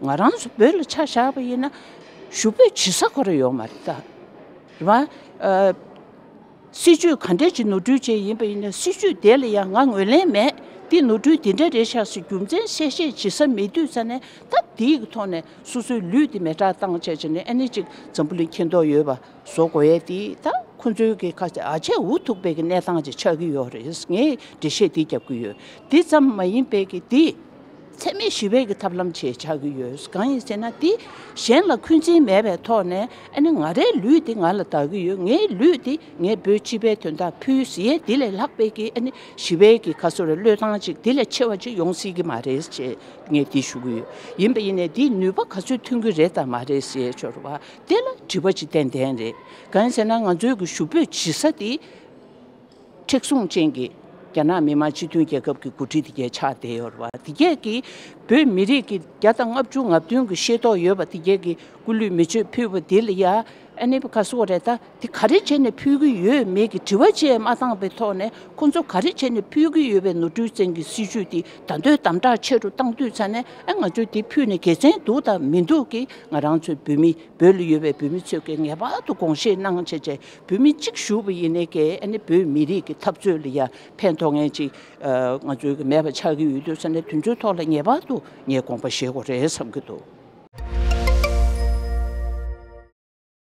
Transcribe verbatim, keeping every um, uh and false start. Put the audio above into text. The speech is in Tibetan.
ང་རང་ཚོ་བོད་ལ་ཆ་བཞག་པ་ཡིན་ན་ཞུ་འབོད་བྱེད་ས་ཁོ་རང་ཡོད་མ་རེད་ད། རེད་བ། ཨ། སྲིད་ཇུས་ག་འདྲས་ཅིག་ནོར་འཁྲུལ་བྱས་ཡིན་པ་ཡིན་ན་སྲིད་ཇུས་དེ་ལ་ཡང་ང་ངོས་ལེན་མེད། འདི་ནོར་འཁྲུལ་འདི་འདྲ་རེད་ཤག་ཟེར་རྒྱུ་མཚན་གསལ་བཤད་བྱེད་ས་མེད་དུས་ཙ་ནས་ད་འདིའི་གི་ཐོག་ནས་སོ་སོའི་ལུས་འདི་མེ་སྲེག་བཏང་བྱས་བྱས་ནས་ཨ་ནི་ཅིག་འཛམ་བུ་གླིང་མཁྱེན་རྟོགས་ཡོད་པ་བཟོ་དགོས་ཡས་འདི་ད་ཁོ་ཚོའི་གི་ཁ་ཨ་ཆད་འུ་ཐུག་པའི་གི་གནས་སྟངས་ཅིག་ཆགས་ཀྱི་ཡོད་རེད། ངས་འགྲེལ་བཤད་འདི་རྒྱབ་ཀྱི་ཡོད། འདི་ཙམ་མ་ཡིན་པའི་གི་འདི། འཚེ་མེད་ཞི་བའི་གི་ཐབས་ལམ་ཅིག་ཆགས་ཀྱི་ཡོད། གང་ཡིན་ཟེར་ན་འདི་གཞན་ལ་འཁོན་འཛིན་མེད་པའི་ཐོག་ནས་ཨ་ནི་ང་རའི་ལུས་འདི་ང་ལ་བདག་གི་ཡོད། ངའི་ལུས་འདི་ངས་བོད་སྤྱི་པའི་དོན་དག་ཕུལ་ཟེར་ཡས་འདི་ལས་ལྷག་པའི་གི་ཨ་ནི་ཞི་བའི་གི་ཁ་སོ་རེ་བློས་བཏང་ཅིག་འདི་ལས་ཆེ་བ་ཅིག་ཡོང་སྲིད་ཀྱི་མ་རེད་ཅེས་ངས་འདི་ཞུ་གི་ཡོད། ཡིན་པ་ཡིན་ནའི་འདིས་ནུས་པ་ག་ཚོད་ཐོན་གྱི་རེད་དང་མ་རེད་ཟེར་ཡས་ཆོག་རེད་བ། དེ་ལ་དྲི་བ་ཅིག་ཏན་ཏན་རེད། གང་ཡིན་ཟེར་ན་ང་ཚོའི་གི་ཞུ་འབོད་བྱེད་ས་འདི། མཁྲེགས་བཟུང་ཅན་གྱི་རྒྱ་ནག་མི་དམངས་སྤྱི་མཐུན་རྒྱལ་ཁབ་ཀྱི་འགོ་ཁྲིད་དེ་གས་ཆགས་བསྡད་ཡོད་རེད་བ། དེ་གས་ཀྱིས་བོད་མི་རིགས་ཀྱི་བརྒྱ་དང་ལྔ་བཅུ་ང་བདུན་གྱི་ཤེས་རྟོགས་ཡོད་པ་དེ་གས་ཀྱིས་སྐུ་ལུས་མེ་མཆོད་ཕུལ་བ་དེ་ལ་ཡ་ཨ་ནི་ག་སོ་རེད་ད། དེ་ག་རེ་བྱས་ནས་ཕུལ་གྱི་ཡོད་མེད་ཀྱི་དྲི་བ་བཅས་མ་བཏང་པའི་ཐོག་ནས་ཁོང་ཚོ་ག་རེ་བྱས་ནས་ཕུལ་གྱི་ཡོད་པའི་ནོར་འཁྲུལ་ཅན་གྱི་སྲིད་ཇུས་དེ་ད་འདོད་དམ་དྲག་ཆེ་རུ་བཏང་དུས་ཙ་ནས་ཨ་ང་ཚོས་དེ་ཕུལ་ནས་དགེ་མཚན་འདུག་དང་མི་འདུག་གི་ང་རང་ཚོའི་བོད་མི་བོད་ལ་ཡོད་པའི་བོད་མི་ཚོས་ཀྱི་ངེས་པར་དུ་དགོངས་བཞེས་གནང་བྱས་བྱས། བོད་མི་གཅིག་བཞུགས་པ་ཡིན་ནའི་ཀྱེ་ཨ་ནི་བོད་མི་རིགས་ཀྱི་འཐབ་རྩོད་ལ་ཡ་ཕན་ཐོགས་མཁན་ཅིག་ཨ་ང་ཚོའི་གི་མེད་པ་ཆགས་ཀྱི་ཡོད་དུས་ཙ་ནས་དེ་ཚོའི་ཐོག་ལ་ངེས་པར་དུ་ངས་དགོངས་པ་བཞེས་དགོས་རེད་བསམ་གྱི་འདུག།